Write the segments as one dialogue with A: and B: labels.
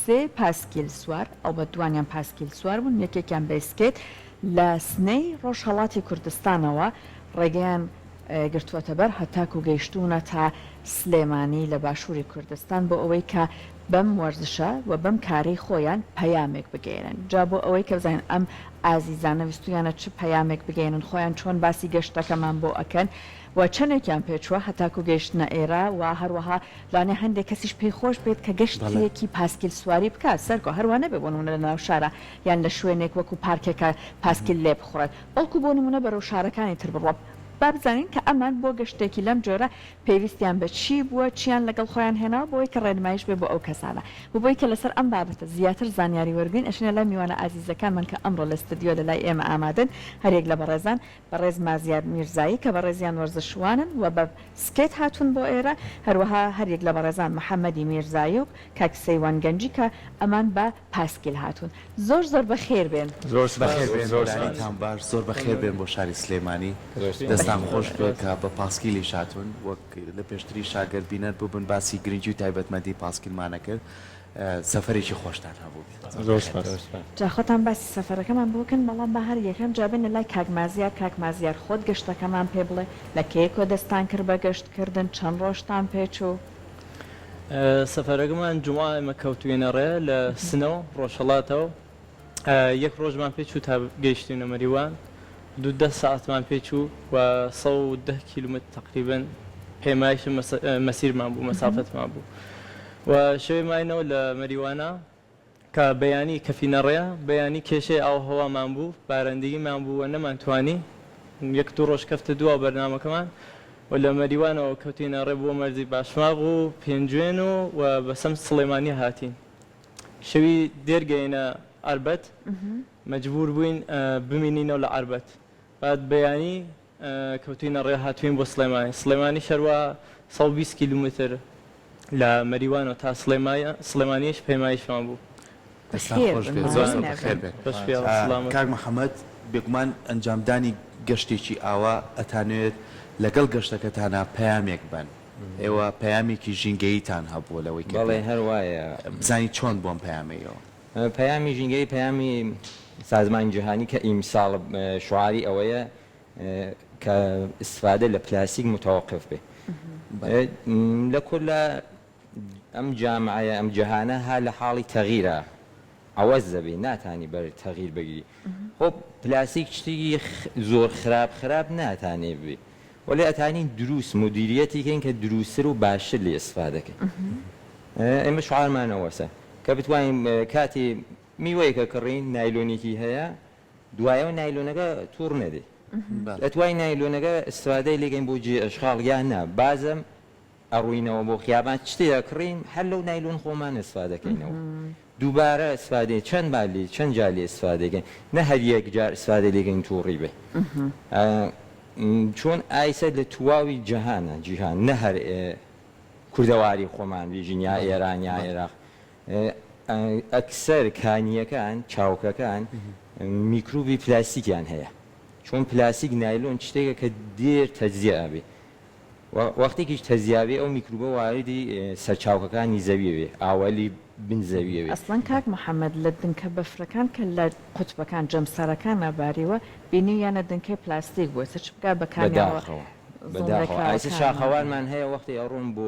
A: سێ پاسکیل سوار، ئەڵبەت دوانیان پاسکیل سوار بوون، یەکێکیان بە سکێت، لە سنەی ڕۆژهەڵاتی کوردستانەوە ڕێگەیان گرتووەتە بەر هەتاکو گەیشتوونەتە سلێمانی لە باشووری کوردستان بۆ ئەوەی کە بەم وەرزشە و بەم کارەی خۆیان پەیامێک بگەیەنن. جا بۆ ئەوەی کە بزانین ئەم ئازیزانە ویستوویانە چ پەیامێک بگەیەنن، خۆیان چۆن باسی گەشتەکەمان بۆ ئەکەن و چەندێکیان پێچووە هەتاکو گەیشتنە ئێرە و هەروەها لەوانەیە هەندێک کەسیش پێی خۆش بێت کە گەشتێکی پاسکیل سواری بکات سەرکۆ هەروا نەبێ بۆ نموونە لە ناو شارا یان لە شوێنێک وەکو پارکێکا پاسکیل لێ بخوڕێت بەڵکو بۆ نموونە بەرەو شارەکانی تر بڕوا با بزانین کە ئەمان بۆ گەشتێکی لەم جۆرە پێویستیان بە چی بووە چیان لەگەڵ خۆیان هێناوە بۆی کە ڕێنمایش بێ بۆ ئەو کەسانە و بۆی کە لەسەر ئەم بابەتە زیاتر زانیاری وەرگرین ئەچینە لای میوانە ئازیزەکانمان کە ئەمڕۆ لە ستدیۆ لە لای ئێمە ئامادەن هەریەک لە بەڕێزان بەڕێز مازیار میرزایی کە بەڕێزیان وەرزشوانن و بە سکێت هاتوون بۆ ئێرە، هەروەها هەریەک لە بەڕێزان محەمەدی میرزایی و کاک سەیوان گەنجی کە ئەمان بە پاسکیل هاتوون. زۆر زۆر بەخێر بێن.
B: زۆر سپاس.
C: بەخێر بێن
B: زۆر سپاس.
C: بەیانیتان باش زۆر بەخێر بێن بۆ شاری سلێمانی دەستان خۆش بێ کە بە پاسکیلیش هاتوون وەک لە پێشتریشا گەر بینەر بووبن باسی گرنگی و تایبەتمەندی پاسکیلمان ئەکرد سەفەرێکی خۆشتان هەبووبێت.
B: زۆر سپاس.
A: جا خۆتان باسی سەفەرەکەمان بۆ بکەن بەڵام با هەر یەکەم جا بێنە لای کاک مازیار کاک مازیار خۆت گەشتەکەمان پێ بڵێ لە کەیەکوە دەستان کرد بە گەشت کردن چەند ڕۆژتان پێ چوو؟
D: سەفەرەکەمان جومعە ئێمە کەوتوینە ڕێ لە سنەو ڕۆژهەڵاتەو یەک ڕۆژمان پێ چوو تا گەیشتینە مەریوان حدود دە سەعاتمان پێ چوو و 110 کیلومتر تەقریبەن پەیمایش مەسیرمان بوو مەسافەتمان بوو و شەوێ ماینەوە لە مەریوانە کە بەیانی کەفینە ڕێ، بەیانی کێشەی ئاووهەوامان بوو، بارەندگیمان بوو و نەمانتوانی، یەک دوو ڕۆژ کەفتە دوا بەرنامەکەمان و لە مەریوانەوە کەوتینە ڕێ بۆ مەرزی باشماغ و پێنجوێن و و بە سەمت سڵێمانی هاتین. شەوی دێر گەینە عەربەت، مەجبوور بووین بمینینەوە لە عەربەت. بعد بەیانی کەوتوینە ڕێ هاتوین بۆ سڵێمانی سڵێمانیش هەروا 120 کیلومتر لە مەریوانەوە تا سڵێمانیش پەیمایشمان بوو.
C: دەستان خۆش بێت زۆر زۆر بەخێر بێن.
D: بەش پێ سڵامەت.
C: کاک محەمەد بێگومان ئەنجامدانی گەشتێکی ئاوا ئەتانەوێت لەگەڵ گەشتەکەتانا پەیامێک بەن ئێوە پەیامێکی ژینگەییتان هەبووە لەوەی کە
E: بەڵێ هەر وایە.
C: بزانین چۆن بوو ئەم پەیامەیەوە؟
E: پەیامی ژینگەیی پەیامی سازمانی جیهانی کە ئیمساڵ شعاری ئەوەیە کە استفادە لە پلاستیک متوقف بێ لە کۆلا ئەم جامعەیە ئەم جەهانە ها لە حاڵی تەغیرە عەوەز دەبی ناتانی بەر تەغیر بگری خۆ پلاستیک شتێکی زۆر خراپ خراپ ناتانێ بێ وەلێ ئەتانین دروست مدیریەتی کەین کە دروستتر و باشتر لێ استفادە کەین ئێمە شعارمان ئەوەسە کە بتوانین کاتی میوەیەکە کڕین نایلۆنێکی هەیە دوایەوە نایلۆنەکە توڕ نەدێ ئەتوای نایلۆنەکە استفادەی لێکەین بۆ جێ ئەشغاڵ یا نا بازم ئەڕوینەوە بۆ خیابان شتێ ئەکڕین هەر لەو نایلۆن خۆمان استفادە کەینەوە دووبارە استفادەی چەند بار لێ چەند جار لێ استفادەی کەین نە هەر یەک جار استفادەی لێ کەین توڕی بێ چۆن ئایسە لە تواوی جەهانە جیهان نە هەر کوردەواری خۆمان بیژین یا ئێران یا عێراق ئەکسەر کانییەکان چاوکەکان میکروبی پلاستیکیان هەیە چۆن پلاستیک نایلۆن شتێکە کە دێر تەجزیە ئەبێ وەختێکیش تەجزیە بێ ئەو میکروبە واردی سەرچاوکەکانی زەوی ئەبێ ئاوەلی بن زەوی ئەبێ.
A: ئەسڵەن کاک محمد لە دنکە بەفرەکان کە لە قوتبەکان جەمسەرەکانا باریوە بینیویانە دنکەی پلاستیک بووە ئێستا چ بکا بە کامیانەوە
E: بەداخەوە بەداخەوە ئایسە شاخەوانمان هەیە وەختی ئەڕۆن بۆ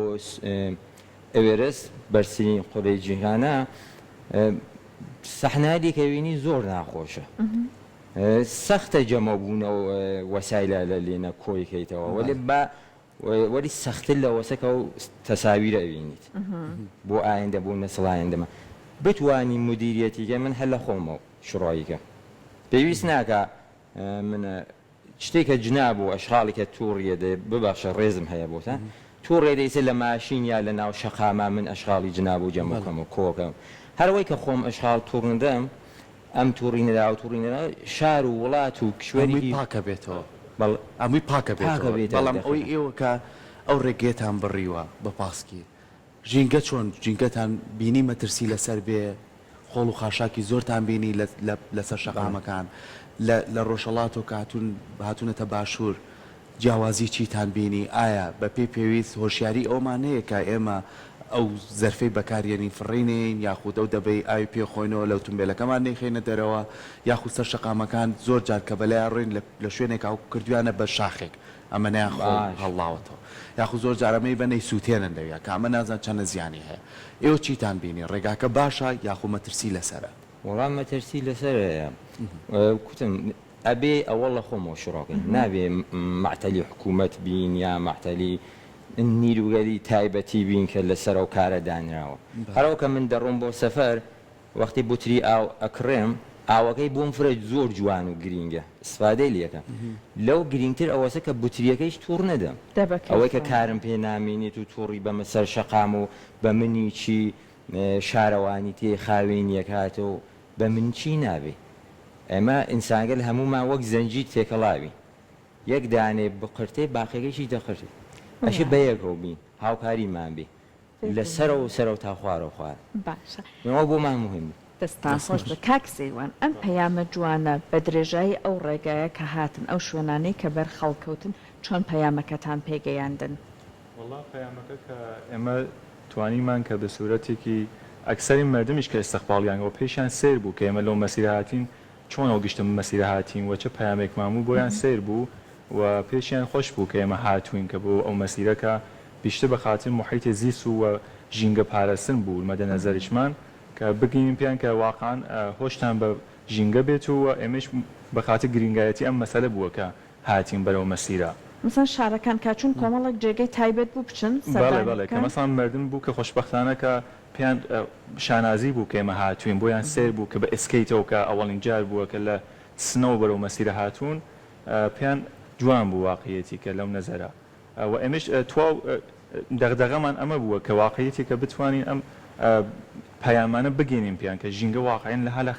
E: ئەوێرست بەرزترین قولەی جیهانە سەحنایلی کە وینی زۆر ناخۆشە سەختە جەمەو بوونەو وەسایلە لە لێنە کۆی کەیتەوە وەلێ با وەلی سەختر لەوەسە کە ئەو تەساویرە ئەوینیت بۆ ئایندە بۆ نەسڵ ئایندەمە بتوانی مودیریەتی کەی من هەر لە خۆمەو شڕۆیی کەم پێویست ناکا من شتێ کە جناب و ئەشغاڵی کە توڕیە دێ ببەخشە ڕێزم هەیە بۆتان توڕیە دێ ئیسە لە ماشین یا لە ناو شەقاما من ئەشغاڵی جناب و جەمەو کەم و کۆکەم هەر ئەوەی کە خۆم ئەشغاڵ توڕ ندەم ئەم توڕی نەدا ئەو توڕی نەدا شار و وڵات و
C: هەمووی
E: کشوەری
C: پاکە بێتەوە
E: بەڵ
C: هەمووی پاکە
E: پاکە
C: بێتەوە
E: بێتەوە
C: بەڵام ئەوەی
E: دەقیقا.
C: ئێوە کە ئەو ڕێگەیەتان بڕیوە بە پاسکیل ژینگە چۆن ژینگەتان بینی مەترسی لەسەر بێ خۆڵ و خاشاکی زۆرتان بینی لە لە لەسەر
E: بەڵێ.
C: شەقامەکان لە لە ڕۆژهەڵاتەوە کە هاتوون هاتوونەتە باشوور جیاوازی چیتان بینی ئایا بە پێی پێویست هۆشیاری ئەوەمان هەیە کە ئێمە. ئەو زەرفەی بەکاریەنین فڕێی نەیەین یاخود ئەو دەبەی ئاوی پێ خۆینەوە لە ئوتومبێلەکەمان نەیخەینە دەرەوە یاخود سەر شەقامەکان زۆر جار کە بەلایە ڕۆین لە شوێنێکا کردویانە بە شاخێک ئەمەنەیان خۆڵ
E: باش.
C: هەڵڵاوەتەوە یاخود زۆر جار ئەمەی بەن ئەیسوتێنن لەویا کە ئەمە نازانم چەنە زیانی هەیە ئێوە چیتان بینی ڕێگاکە باشە یاخود مەترسی لەسەرە؟
E: وەڵا مەترسی لەسەر هەیە کوتم ئەبێ ئەوەڵ لە خۆمەوە شڕۆ کەین نابێ مەعتەلی حکوومەت بین یا مەعتەلی نیروگەلی تایبەتی بین کە لەسەر ئەو کارە دانراوە. هەر ئەو کە من دەڕۆم بۆ سەفەر وەختی بوتری ئاو ئەکڕێم ئاوەکەی بۆم فرە زۆر جوان و گرینگە ئیسفادەی لێکەم لەو گرینگتر ئەوەسە کە بوتریەکەیش توڕ نەدەم ئەوەی کە کارم پێ نامینێت و توڕی بەمە سەر شەقام و بە منی چی شارەوانی تێ خاوێنیەکاتەوە بە من چی نابێ ئێمە ئینسانگەل هەموومان وەک زەنجیر تێکەڵاوین یەک دانەی بقرتێ باقیەکەیشی دەقرتێ ئەشێ بەیەکەوە بین هاوکاریمان بێ لە سەرەوە سەرەوە تا خوارەوە خوارە
A: باشە.
E: ئەوە بۆمان موهیم بوو.
A: دەستتان خۆش بێت کاک سەیوان ئەم پەیامە جوانە بە درێژایی ئەو ڕێگایە کە هاتن ئەو شوێنانەی کە بەر خەڵک کەوتن چۆن پەیامەکەتان پێ گەیاندن؟
B: وەڵا پەیامەکە کە ئێمە توانیمان کە بە سورەتێکی ئەکسەری مەردمیش کە ئیستقباڵیان و پێشیان سەیر بوو کە ئێمە لەو مەسیرە هاتین چۆن ئەو گشتە مەسیرە هاتین و چ پەیامێکمان بوو بۆیان سەیر بوو و پێشیان خۆش بوو کە ئێمە هاتووین کە بۆ ئەو مەسیرە کە بیشتر بە خاتر موحیت زیست و ژینگە پارستن بوو مەدە نەزەریشمان کە بگەینین پێیان کە واقعەن هۆشتان بە ژینگە بێت و ئێمەیش بە خاتر گرینگایەتی ئەم مەسەلە بووە کە هاتین بەرەو مەسیرە.
A: مەسەن شارەکان کا چون کۆمەڵێک جێگەی تایبەت بوو بچن
B: بەڵێ
A: سەردانی
B: بەڵێ کە
A: بکەن.
B: مەسەڵەن مەردم بوو کە خۆشبەختانە کە پێیان شانازی بوو کە ئێمە هاتووین بۆیان سەیر بوو کە بە ئسکەیتەوە کە ئەوەڵین جار بووە کە لە سنەوە بەرەو مەسیرە هاتوون پێیان جوان بوو واقعیەتی کە لەو نەزەرە و ئێمەیش تواو دەغدەغەمان ئەمە بووە کە واقعیەتی کە بتوانین ئەم پەیامانە بگەینین پێیان کە ژینگە واقعەن لە هالە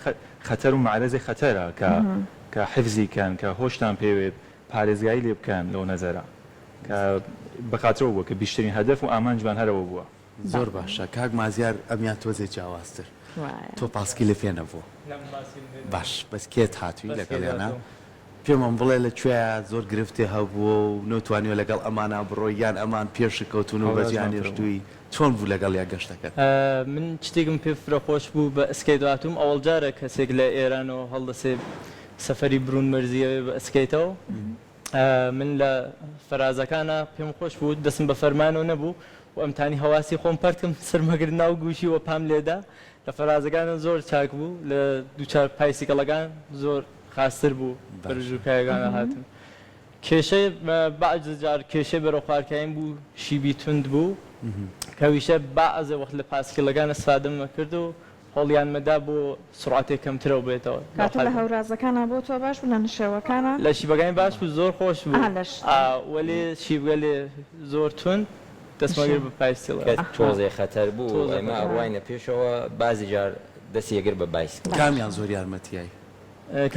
B: خەتەر و مەعرەزی خەتەرە کە کە حفزی کەن کە هۆشتان پێوێ پارێزگایی لێ بکەن لەو نەزەرە کە بەخاترەوە بووە کە بیشترین هەدەف و ئامانجمان هەر ئەوە بووە.
C: زۆر باشە کاک مازیار ئەمیان تۆزێ جیاوازتر
A: وایە.
C: تۆ پاسکیلت پێ نەبووە
D: نا من پاسکیلم پێ نەبوو.
C: باش بەس کێت هاتووی
D: بەس کێت
C: لەگەڵیانا
D: هاتووم.
C: پێمان بڵێ لە کوێیا زۆر گرفتێ هەبووە و نەوتوانیوە لەگەڵ ئەمانا بڕۆی یان ئەمان پێشت کەوتوون و بەجێیان
B: هاوڕازمان فرە بوو.
C: هێشتووی چۆن بوو لەگەڵیا گەشتەکەت؟
D: من شتێکم پێ فرە خۆش بوو بە ئسکەیت هاتووم ئەوەڵ جارە کەسێک لە ئێرانەوە هەڵدەسێ سەفەری بروون مەرزی ئەوێ بە ئسکەیتەوە من لە فەرازەکانا پێم خۆش بوو دەسم بە فەرمانەوە نەبوو و ئەمتانی هەواسی خۆم پەرت کەم سەرمەگرت ناو گوشی و پام لێدا لە فەرازەکانە زۆر چاک بوو لە دووچار پایسیکەڵەکان زۆر خاستر بوو بەرز و پایەکانە هاتم کێشەی بەعزە جار کێشەی بەرەو خوارکاین بوو شیبی توند بوو کەویشە بەعزە وەخت لە پاسکیلەکان ئەسفادەم ئەکرد و هۆڵیان مەدا بۆ سوڕعەتێ کەمترەو بێتەوە.
A: کاتە لە هەورازەکانا بۆ تۆ باش بوو لە نشێوەکانا؟
D: لە شیبەکانی باش بوو زۆر خۆش بوو
A: ئا لە ش.
D: ئا وەلێ شیبگەلێ زۆر توند دەستمەگر بە پایسکیڵە.
E: کە تۆزێ خەتەر بوو
D: تۆزێ
E: ئێمە
D: خەتەر.
E: ئەڕواینە پێشەوە بازی جار دەستی ئەگرت بە بایسکڵ.
C: کامیان زۆر یارمەتیای؟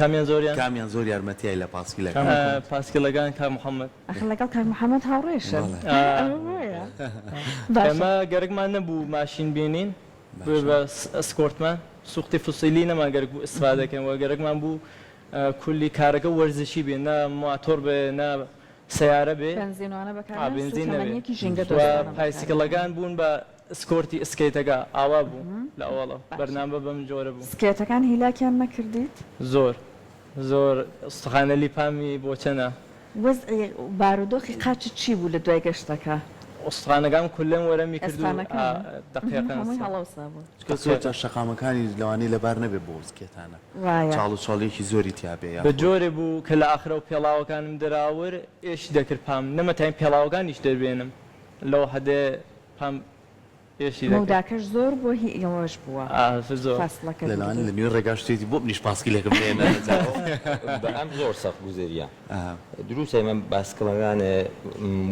D: کامیان زۆریان؟
C: کامیان زۆر یارمەتیای لە پاسکیلەکان؟
D: پاسکیلەکان کاک محەمەد.
A: ئەخر لەگەڵ کاک محەمەد هاوڕێشن ئەوە بۆیە. باشە.
D: ئێمە گەرەکمان نەبوو ماشین بێنین بۆیە بە ئسکۆرتمان سوختی فسیلی نەمان گەرەک بوو ئیستفادە کەین وە گەرەکمان بوو کولی کارەکە وەرزشی بێ نە ماتۆر بێ نە سەیارە بێ
A: بەنزین وانە بەکار
D: ئا
A: نەن
D: بەنزین نەبێ
A: سوتەمەنیەکی ژینگە
D: وە
A: دۆستانە بەکار
D: پایسکڵەکان بوون بە ئسکۆرتی ئسکەیتەکە ئاوا بوو لە ئەوەڵەوە
A: باشە
D: بەرنامە بەم جۆرە بوو.
A: سکێتەکان هیلاکیان نەکردیت؟
D: زۆر زۆر ئوستخانەلی پامی بۆ چەنە.
A: وەزعی بارودۆخی قاچت چی بوو لە دوای گەشتەکە؟
D: ئوستخانەکان کولەن وەرەمی کرد و
A: ئێسقانەکان
D: دەقیقەن
A: هەمووی هەڵەوسا بوو.
C: چونکە زۆر جار شەقامەکانی لەوانەیە لەبار نەبێ بۆ سکێتانە
A: وایە.
C: چاڵ و چۆڵیەکی زۆری تیا بێ
D: بە
C: یاخود.
D: جۆرێ بوو کە لە ئاخرەوە پێڵاوەکانم دەراور ئێشی دەکرد پام نەمەتانی پێڵاوەکانیش دەربێنم لەو حەدێ پام ئێشی دەکرد.
A: مەوداکەش زۆر بووە هی ئێوەش بووە
D: ئا زۆر.
A: فاسڵەکە
C: لە لەوانە
A: دوور.
C: لە نوێ ڕێگاش شتێتی بۆ منیش پاسکیلێکم بهێنە لە جاوە.
E: بە ئەم زۆر سەخت گوزەریا. دروستە ئێمە باسکڵەکان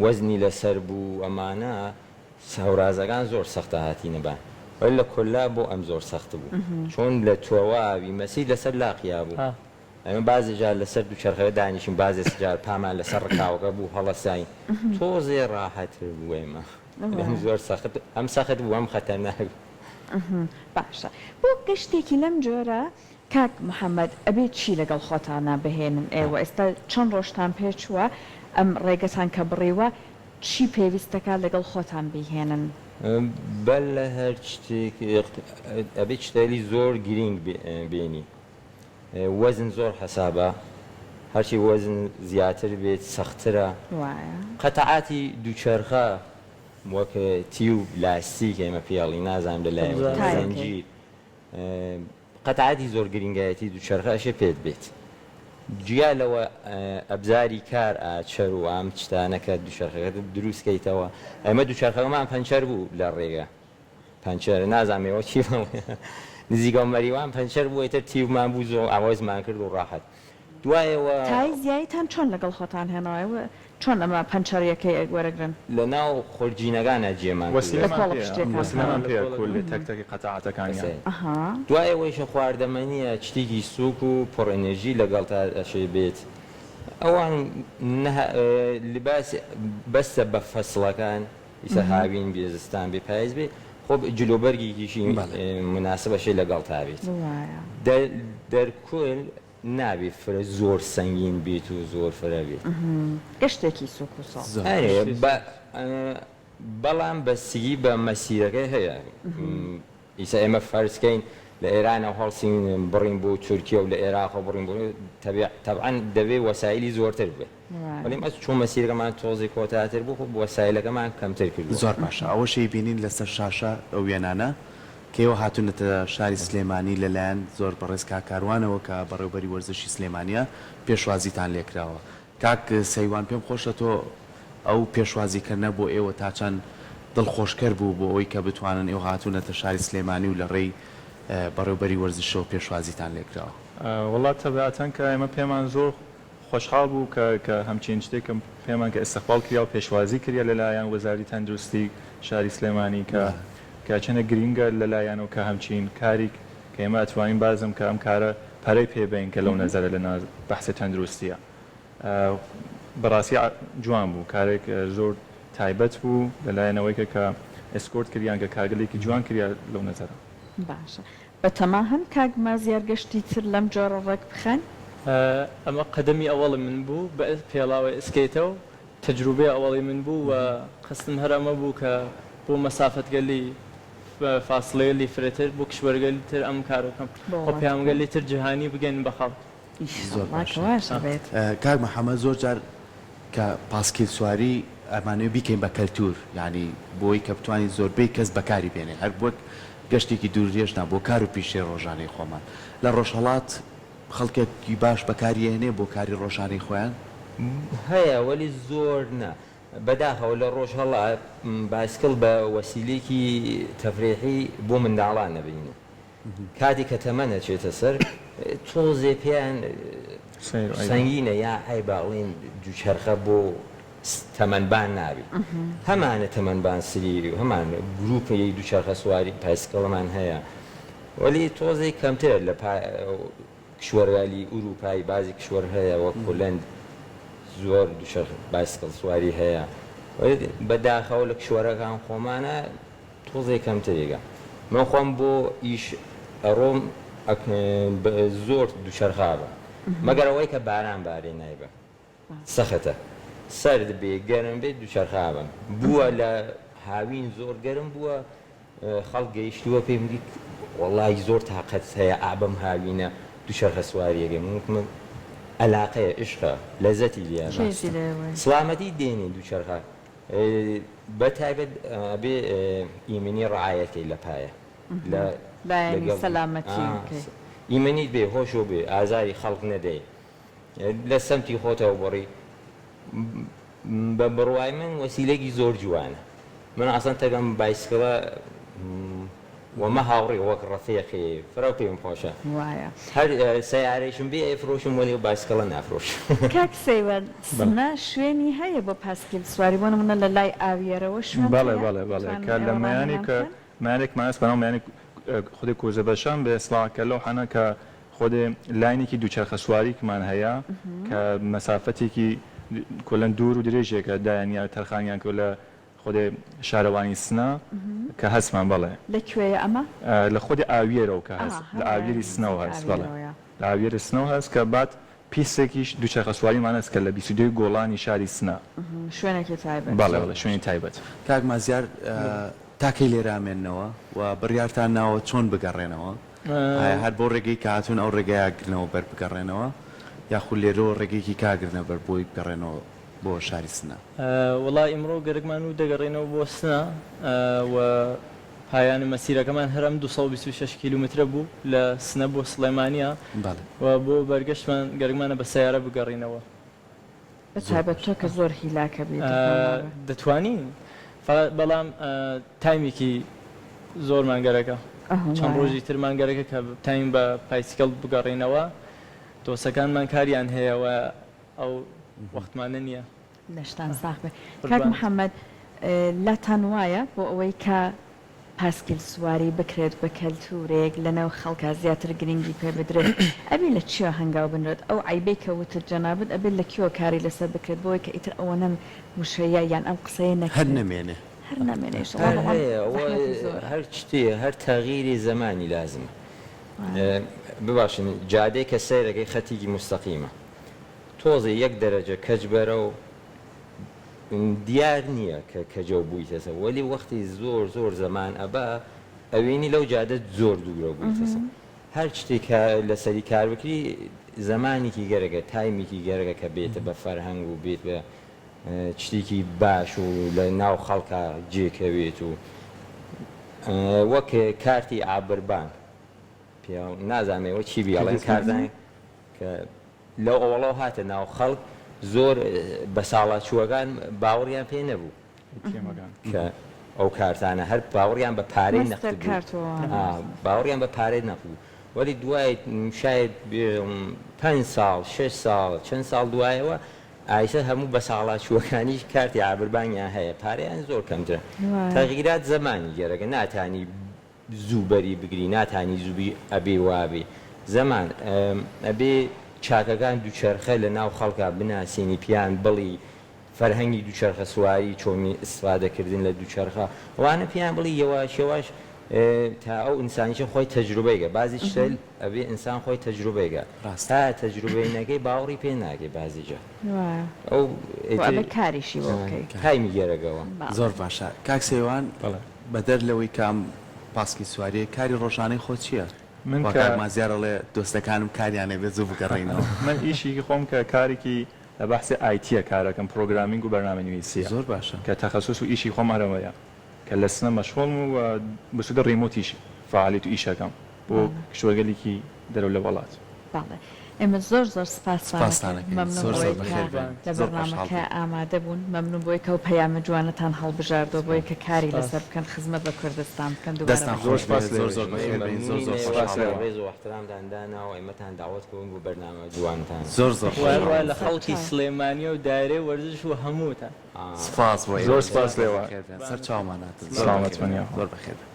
E: وەزنی لەسەر بوو ئەمانە هەورازەکان زۆر سەختە هاتینە بان وەلی لە کۆلا بۆ ئەم زۆر سەخت بوو چۆن لە تۆواوی مەسیر لەسەر لاقیا بوو ئێمە بازێ جار لەسەر دووچەرخەکە دانیشین بازێ جار پامان لەسەر ڕکاوەکە بوو هەڵەساین تۆزێ ڕاحەتر بوو ئێمە ئەم زۆر سەخت ئەم سەخت بوو ئەم خەتەرناک بوو.
A: باشە بۆ گەشتێکی لەم جۆرە کاک محمد ئەبێ چی لەگەڵ خۆتانا بهێنن ئێوە ئێستا چەند ڕۆژتان پێ چووە ئەم ڕێگەتان کە بڕیوە چی پێویستەکات لەگەڵ خۆتان بیهێنن؟
E: بەر لە هەر شتێک ئەبێ چتەلی زۆر گرینگ بێنی وەزن زۆر حەسابە هەرچی وەزن زیاتر بێت سەختترە
A: وایە.
E: قەتعاتی دووچەرخە وەک تیوب لاستیک ئێمە پێی ئەڵێین نازانم لە لای ئێوە
A: تایەکەی.
E: زەنجیر قەتعاتی زۆر گرینگایەتی دووچەرخە ئەشێ پێت بێت جیا لەوە ئەبزاری کار ئاچەر و ئەم چتانە کە دووچەرخەکەت دروست کەیتەوە ئێمە دووچەرخەکەمان پەنچەر بوو لە ڕێگە پەنچەر نازانم ئێوە چی بڵێن نزیکەوە مەریوان پەنچەر بوو ئیتر تیومان بوو زۆر ئاوەزمان کرد و ڕاحەت دوایەوە.
A: تای زیایتان چۆن لەگەڵ خۆتان هێناوە ئێوە چۆن ئەمە پەنچەریەکەی وەرەگرن؟
E: لە ناو خورجینەکانا جێمان
A: لە
E: کردووە.
A: کۆڵە پشتیەکان.
B: وەسیلەمان پێیە کولێ تەک تەکی قەتاعەتەکانیان.
A: ئەها.
E: دوایەوەیشە خواردەمەنیە چتێکی سوک و پڕ ئێنێرژی لەگەڵتا ئەشێ بێت ئەوان نە لباس بەستە بە فەسڵەکان ئیسە هاوین بێ زستان بێ پایز بێ خۆ جل و بەرگێکیشی موناسب ئەشێ لەگەڵتا بێت دەرکول نابێ فرە زۆر سەنگین بێت و زۆر فرە بێت.
A: گەشتێکی سوک و سۆڵ.
E: ئەرێ بەڵام بەستگی بە مەسیرەکەی هەیە. ئیسە ئێمە فەرز کەین لە ئێرانەوە هەڵسین بڕین بۆ تورکیە و لە ئێراقەوە بڕین بۆ تەبیع تەبعەن دەبێ وەسایلی زۆرتر بێ وەلی ئێمە چون مەسیرەکەمان تۆزێ کۆتاتر بوو خۆ وەسایلەکەمان کەمتر کردووە.
C: زۆر باشە ئەوەش ئەیبینین لەسەر شاشە ئەو وێنانە کە ئێوە هاتوونەتە شاری سلێمانی لەلایەن زۆر بەڕێز کاک کاروانەوە کە بەڕێوبەری وەرزشی سلێمانیە پێشوازیتان لێکراوە کاک سەیوان پێم خۆشە تۆ ئەو پێشوازی کردنە بۆ ئێوە تا چەند دڵخۆشکەر بوو بۆ ئەوەی کە بتوانن ئێوە هاتوونەتە شاری سلێمانی و لە ڕێی بەڕێوبەری وەرزشەوە پێشوازیتان لێکراوە؟
B: وەڵا تەبعەتەن کە ئێمە پێمان زۆر خۆشحاڵ بوو کە کە هەمچین شتێک کە پێمان کە ئیستقباڵ کریا و پێشوازی کریا لە لایەن وەزارەتی تەندروستی شاری سلێمانی کە کە چەنە گرینگە لە لایانەوە کە هەمچین کاریک کە ئێمە ئەتوانین بازم کە ئەم کارە پەرەی پێ بەین کە لەو نەزەرە لە ناز بەحسی تەندروستیە بەڕاستی جوان بوو کارێک زۆر تایبەت بوو لە لایەنەوەی کە کە escort کریان کە کارگەلێکی جوان کریا لەو نەزەرە.
A: باشە بەتەماهن کاک مازیار گەشتی تر لەم جۆرە ڕێک بخەن؟
D: ئەمە قەدەمی ئەوەڵی من بوو بە پێڵاوی ئسکەیتەو تەجروبەی ئەوەڵی من بوو و قەستم هەر ئەمە بوو کە بۆ مەسافەتگەلی فاسڵەیەلی فرەتر بۆ کشوەرگەلی تر ئەم کارە بکەم
A: بۆ
D: و
A: وڵاتەکان.
D: پەیامگەلی تر جهانی بگەینم بە خەڵک.
C: زۆر
A: ئیشەڵا کە
C: باشە
A: واش ئەبێت.
C: کاک محمد زۆر جار کە پاسکیل سواری ئەمانەوێ بیکەین بە کەلتور یانی بۆی کە بتوانین زۆربەی کەس بەکاری بێنێ هەر وەک گەشتێکی دوور درێژ نا بۆ کار و پیشەی ڕۆژانەی خۆمان لە ڕۆژهەڵات خەڵکێکی باش بەکاری ئەهێنێ بۆ کاری ڕۆژانەی خۆیان؟
E: هەیە وەلی زۆر نا. بەداخەوە لە ڕۆژهەڵات بایسکڵ بە وەسیلەیەکی تەفریحی بۆ منداڵان ئەبینن. کاتێک کە تەمەن ئەچێتە سەر تۆزێ پێیان سەنگینە یا عەیبە ئەڵێن دووچەرخە بۆ تەمەنبان نابێ. هەمانە تەمەنبان سری هەمان گرووپی دووچەرخە سواری پایسکڵمان هەیە وەلی تۆزێک کەمترە لە کشوەرگەلی ئورووپایی بازی کشوەر هەیە وەک هولەند زۆر دووچەرخ بایسکڵ سواری هەیە بە داخەوە لە کشوەرەکان خۆمانە تۆزێ کەمترێکە من خۆم بۆ ئیش ئەڕۆم زۆر دووچەرخە ئەبم مەگەر ئەوەی کە باران بارێ نایبەم سەختە سەرد بێ گەرم بێ دووچەرخە ئەبم بووە لە هاوین زۆر گەرم بووە خەڵک گەیشتووە پێم گوت وەڵی زۆر تاقەت هەیە ئابم هاوینە دووچەرخە سواریەکەی من وتم ئەلاقەیە عشقە لەزەتی لێ سڵامەتی دێنێ دووچەرخە بە تایبەت ئەبێ ئیمنی ڕعایەت کەی لە پایە لە
A: لایەنی سەلامەتی
E: ئیمنیت بێ هۆشۆ بێ ئازاری خەڵک نەدەی لە سەمتی خۆتەوە بڕی بە بڕوای من وەسیلەیەکی زۆر جوانە من ئەسڵەن تەگەم بایسکڵە وە مە هاوڕێ وەک ڕەفیقی فرە پێم خۆشە
A: وایە.
E: هەر سەیارەیشم بێ ئەیفرۆشم وەلی بایسکڵە نافرۆشم.
A: کاک سەیوان سنە شوێنی هەیە بۆ پاسکیل سواری بۆ نمونە لە لای ئاویەرەوە شوێن
B: بەڵێ
A: هەیە
B: بەڵێ بەڵێ
A: بتوانن
B: کە لە
A: ئێوە
B: مەیانی
A: ڕاهێنان
B: کە
A: بکەن؟
B: مەیانێکمان هەس بەناو مەیانی خودی کوزەبەشان بێ سڵا کە لەو حەنە کە خودێ لاینێکی دووچەرخە سواریکمان هەیە کە مەسافەتێکی کۆلەن دوور و درێژێکە دایانیا تەرخانیان کردوە لە خودێ شارەوانی سنە کە هەسمان بەڵێ.
A: لە کوێیە ئەمە؟
B: لە خودی ئاویەرەوە کە هەس لە ئاویەری سنەوە هەس بەڵێ لە ئاویەری سنەوە هەس کە بات پیستێکیش دووچەرخە سواریمان هەس کە لە 22 گۆڵانی شاری سنە.
A: شوێنێکی تایبەت.
B: بەڵێ بەڵێ شوێنی تایبەت.
C: کاک مازیار. تا کەی لێرە ئەمێننەوە و بڕیارتان ناوە چۆن بگەڕێنەوە؟ ئایا هەر بەو ڕێگەی کە هاتوون ئەو ڕێگەیە گرنەوە بەر بگەڕێنەوە یاخود لێرەوە ڕێگەیەکی کا گرنە بەر بۆی بگەڕێنەوە بۆ شاری سنە؟
D: وەڵا ئیمڕۆ گەرەکمان و دەگەڕێینەوە بۆ سنە و پایان مەسیرەکەمان هەر ئەم 226 کیلومترە بوو لە سنە بۆ سڵێمانیە و بۆ بەرگەشتمان گەرەکمانە بە سەیارە بگەڕینەوە.
A: بە تایبەت تۆ کە زۆر هیلاکە بیت
D: دەتوانین بەڵام تایمێکی زۆرمان گەرەکە چەند ڕۆژی ترمان گەرەکە کە تایم بە پایسکڵ بگەڕینەوە دۆسەکانمان کاریان هەیە و ئەو وەختمانە نییە.
A: لەشتان ساغ بێ کاک محمد لاتان وایە بۆ ئەوەی کە پاسکیل سواری بکرێت بە کەلتورێک لەناو خەڵکا زیاتر گرنگی پێ بدرێت ئەبێ لە چیوە هەنگاو بنرێت ئەو عەیبەی کە وتت جەنابت ئەبێت لە کوێوە کاری لەسەر بکرێت بۆی کە ئیتر ئەوەنە وشەیە یان ئەم قسەیە
C: هەر
A: نەکرێت
C: نەمێنێ.
A: هەر نەمێنێ ئیشەڵا
E: هەر
A: بەڵام
E: هەیە ئەوە
A: زەحمەتی زۆرە.
E: هەر شتێ هەر تەغیری زەمانی لازمە ببەخشن جادەی کە سەیرەکەی خەتیکی موستەقیمە تۆزێ یەک دەرەجە کەج بەرەو دیار نییە کە کەجەو بوویتەسە وەلی وەختی زۆر زۆر زەمان ئەبا ئەوینی لەو جادە زۆر دوورەو بوویتەسە هەر شتێ کە لەسەری کار بکری زەمانێکی گەرەکە تایمێکی گەرەکە کە بێتە بە فەرهەنگ و بێت بە شتێکی باش و لە ناو خەڵکا جێ کەوێت و وەک کارتی عابربانک پیاو نازانم ئێوە چی بیڵێن کارتان کە لەو ئەوەڵەوە هاتە ناو خەڵک زۆر بەساڵاچووەکان باوەڕیان پێ نەبوو کە ئەو کارتانە هەر باوەڕیان بە پارەی نەقد بوو باوەڕیان بە پارەی نەقد بوو وەلی دوای شاید پێنج ساڵ شەش ساڵ چەند ساڵ دوایەوە ئایسە هەموو بەساڵاچووەکانیش کارتی عابربانکیان هەیە پارەیان زۆر کەمترە تەغیرات زەمانی گەرەکە ناتانی زوو بەری بگری ناتانی زوو بی ئەبێ وابێ زەمان ئەبێ چاکەکان دوچەرخە لە ناو خەڵکا بناسێنی پیان بڵی فەرهەنگی دوچەرخە سواری چۆنی ئیستفادە کردن لە دوچەرخە ئەوانە پیان بڵی یەواش یەواش تا ئەو ئینسانیشە خۆی تەجروبەی گە بازی شتەل ئەبێ ئینسان خۆی تەجروبەی گە
C: ڕاستە
E: تا تەجروبەی نەکەی باوەڕی پێ ناکەی بازی جار
A: وایە
E: ئەو
A: و
E: ئیتر
A: ئەبێ کاریشی بۆ بکەی.
E: تایمی گەرەگەوە.
A: بەڵێ.
C: زۆر باشە کاک سەیوان
B: بەڵێ.
C: بەدەر لەوەی کە ئەم پاسکی سواریە کاری ڕۆژانەی خۆت چیە؟
B: من
C: وا
B: کە.
C: کاک مازیار ئەڵێ دۆستەکانم کاریان هەیە بێ زوو بگەڕێینەوە.
B: من ئیشیکی خۆم کە کاریکی لە بەحسی ئایتیە کارەکەم programming و بەرنامە نویسیە
C: زۆر باشە.
B: کە تەخەسوس و ئیشی خۆم هەر ئەوەیە کە لە سنە مەشغوڵم و بە سوودە remote یش فەعالیەت و ئیشەکەم بۆ کشوەرگەلیکی دەرەوە لە وەڵات.
A: بەڵێ ئێمە زۆر زۆر سپاستان
C: سپاستان
A: ئەکەین
C: ئەکەین
A: مەمنون
C: زۆر زۆر
A: بۆی کە
C: بەخێر بێن
A: لە
C: زۆر خۆشحاڵ
A: بەرنامەکە
C: بووین.
A: ئامادە بوون مەمنون بۆی کە ئەو پەیامە جوانەتان هەڵبژاردوە بۆی کە کاری
D: سپاس.
A: لەسەر بکەن خزمەت بە کوردستان بکەن دووبارە
C: دەستان
A: بەخێر
B: زۆر
C: خۆش بێ
B: سپاس
C: زۆر
B: لێوەیش.
C: زۆر بەخێر بێن زۆر
E: مەمنونین
C: زۆر
E: ئێوەش
B: سپاس
C: خۆشحاڵ
B: لێوە.
C: بووین.
E: ڕێز و ئیحترامتان دانا و ئێمەتان داوەت کردن بۆ بەرنامە جوانتان.
C: زۆر زۆر
D: و هەروەها
C: خۆشحاڵ
D: لە خەڵکی
A: سەرچاو.
D: سلێمانیە و دایرەی وەرزش و هەمووتان.
C: سپاس بۆ
B: زۆر
C: ئێوەش
B: سپاس
C: زۆر
B: لێوە.
C: بەخێر بێن سەرچاومان هاتن زۆر
B: سڵامەت
C: بەخێر
B: بن
C: بێن
B: یاخوا.
C: زۆر بەخێر بێن.